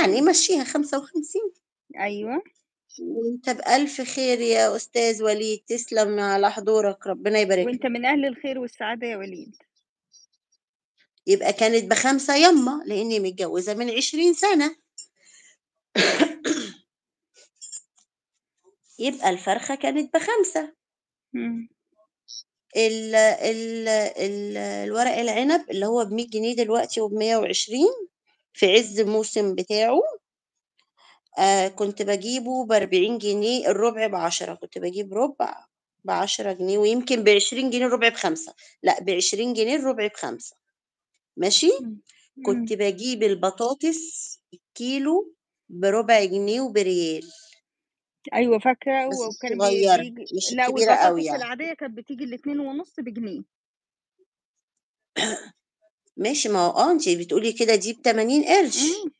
يعني إمم. مشّيها 55. أيوه. وأنت بألف خير يا أستاذ وليد، تسلم على حضورك، ربنا يبارك وأنت لك. من أهل الخير والسعادة يا وليد. يبقى كانت ب5 يامّا، لإني متجوزة من 20 سَنة. يبقى الفرخة كانت ب5. إمم. ال ال ال الورق العنب اللي هو ب100 جنيه دلوقتي وب120 في عِز الموسم بتاعه كنت باجيبه ب40 جنيه، الربع ب10، كنت باجيب ربع ب10 جنيه ويمكن ب20 جنيه الربع ب5، لأ ب20 جنيه الربع ب5 ماشي؟ إمم، كنت إمم. باجيب البطاطس الكيلو بربع جنيه وبريال. أيوه فاكرة بس وكان بي الصغيرة، بييجي مش لأ الكبيرة أوي والبطاطس يعني. العادية كانت بتيجي ال2.5 بجنيه. ماشي ما هو آه، أنتِ بتقولي كده دي ب80 قرش. إمم.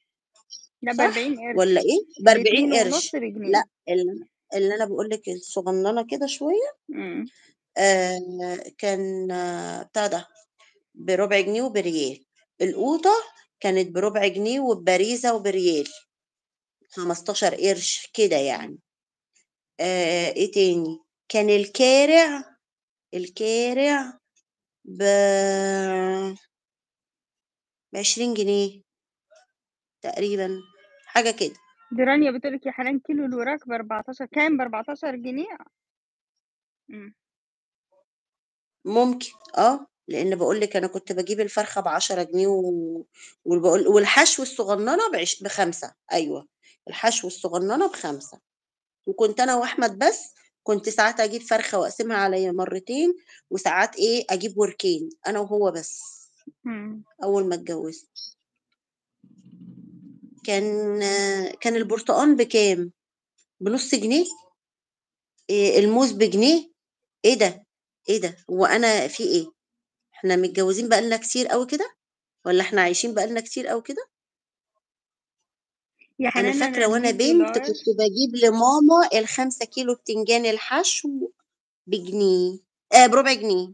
لأ صح ب40 والّا قرش، إيه؟ ب40 ال2.5 قرش، بجنيه. لأ اللي أنا باقول لِك الصغننة كده شوية إمم. كان بتاع ده، بربع جنيه وبريال، القوطة كانت بربع جنيه وببريزة وبريال، 15 قرش كده يعني. إيه تاني؟ كان الكارع، الكارع ب ب20 جنيه تقريبًا، حاجة كده. دي رانيا بتقول لِك يا حنان كيلو الوراك ب14 كام ب14 جنيه؟ إمم. ممكن، آه، لإن باقول لِك أنا كنت باجيب الفرخة ب10 جنيه و وباقول والحشو الصغننة بعش ب5 أيوه، الحشو الصغننة ب5 وكنت أنا وأحمد بس، كنت ساعات أجيب فرخة وأقسمها عليّا مرتين، وساعات إيه، أجيب وركين أنا وهو بس، إمم. أول ما اتجوزت. كان كان البرتقان بكام؟ بنُص جنيه؟ الموز بجنيه؟ إيه ده، إيه ده، هو أنا في إيه؟ إحنا متجوزين بقى لنا كتير أوي كده، والّا إحنا عايشين بقى لنا كتير أوي كده؟ يا أنا حنان أنا فاكرة وأنا ال100 بنت دولار كنت باجيب لماما ال5 كيلو بتنجان الحشو بجنيه، بربع جنيه.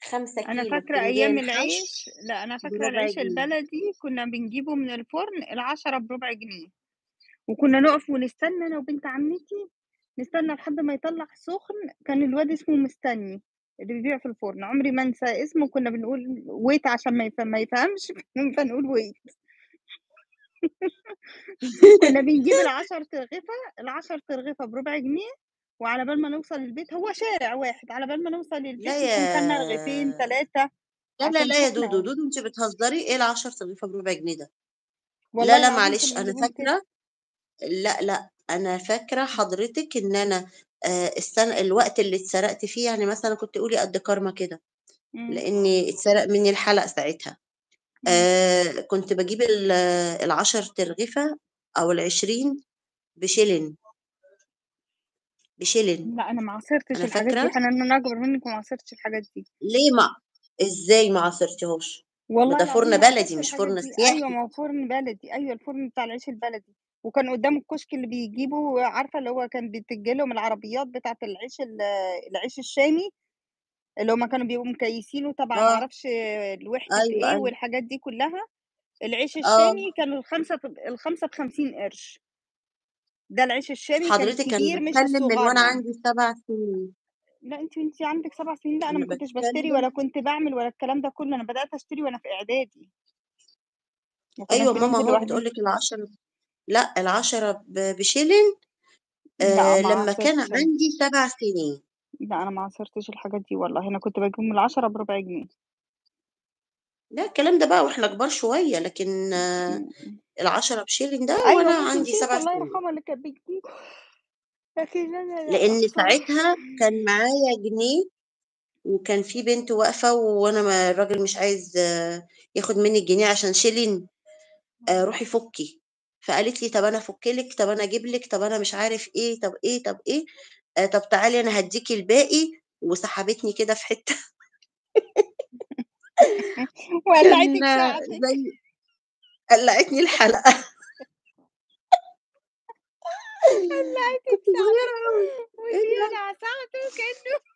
5 أنا كيلو فاكرة أيام بتنجان حشو العيش لأ أنا فاكرة بربع العيش جنيه. البلدي كنا بنجيبه من الفُرن ال10 بربع جنيه، وكنا نُقف ونستنى أنا وبنت عمتي، نستنى لحد ما يطلّع سُخن، كان الواد اسمه مستني، اللي بيبيع في الفُرن، عمري ما أنسى اسمه كنا بنقول wait عشان ما يفهمش فنقول wait. كنا بنجيب ال10 ترغفة، ال10 ترغفة بربع جنيه، وعلى بال ما نوصل البيت هو شارع واحد، على بال ما نوصل لا البيت يا نكون كَلْنا رغيفين، 3 لا، لا، عشان لا يا سخن دودو، أوي. دودو أنتِ بتهزري! إيه ال10 ترغيفة بربع جنيه ده؟ لا، والله لا العظيم معلش كنا أنا بنجيبهم كده. فاكرة لأ، لأ، أنا فاكرة حضرتِك إن أنا السنة الوقت اللي اتسرقت فيه يعني مثلًا كنت قولي قد كارما كده، إمم. لإني اتسرق مني الحلق ساعتها، إمم. كنت باجيب ال10 ترغيفة أو ال20 بشِلِن. بشِلِن، لأ أنا ما عاصرتش أنا الحاجات دي فاكرة يا حنان، أنا أكبر منِّك وما عاصرتش الحاجات دي. ليه ما إزاي ما عاصرتيهاش؟ ما والله ده العظيم فُرن ما بلدي عاصرت مش الحاجات فُرن دي، أيوه سياحي. ما هو فُرن بلدي، أيوه الفُرن بتاع العيش البلدي، وكان قدّامه الكشك اللي بيجيبوا عارفة اللي هو كان بتيجي لهم العربيات بتاعة العيش العيش الشامي، اللي هُم كانوا بيبقوا مكيّسينه تبع ما آه. أعرفش لوحدة أيوه، إيه أيوه. والحاجات دي كلّها، العيش آه. الشامي كانوا ال5 ب50 قرش. ده العيش الشامي كان حضرتِك أنا الكبير مش باتكلم من وأنا الصغنن. عندي 7 سنين. لأ أنتِ وأنتِ عندِك 7 سنين لأ أنا أنا ما كنتش باشتري ولا باتكلم كنت باعمل ولا الكلام ده كلّه، أنا بدأت أشتري وأنا في إعدادي. ما كناش أيوه ماما بننزل أهو بتقول لوحدينا. لِك ال10 لأ ال10 بشِلِن لأ ما لمّا كان عاصرتش أنا. عندي 7 سنين. لأ أنا ما عاصرتش الحاجات دي والله، أنا كنت باجيبهم ال10 بربع جنيه. لأ الكلام ده بقى وإحنا كبار شوية، لكن إمم، إمم. ال10 بشِلِن ده أيوه وأنا ممكن عندي تيتة 7 الله سنين. يرحمها اللي كانت بتجيب. لكن أنا لأ لإن بصراحة. ساعتها كان معايا جنيه، وكان في بنت واقفة وأنا ما الراجل مش عايز ياخد مني الجنيه عشان شِلِن، إمم. روحي فُكّي، فقالت لي: "طَب أنا أفُك لِك، طَب أنا أجيب لِك، طَب أنا مش عارف إيه، طَب إيه، طَب إيه، طَب تعالي أنا هادّيكِ الباقي." وسحبتني كده في حتّة. كان وقلّعتِك ساعتِك. زي قلّعتني الحلقة. قلّعتِك كنت صغيرة ساعتِك أوي، إيه ده؟ وصيانة على ساعته كإنه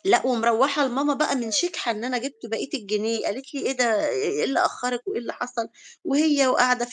لأ ومروّحة لماما بقى من شِكحة إن أنا جِبت بقية الجنيه، قالت لي: "إيه ده إيه اللي أخّرِك وإيه اللي حصل؟" وهي وقاعدة في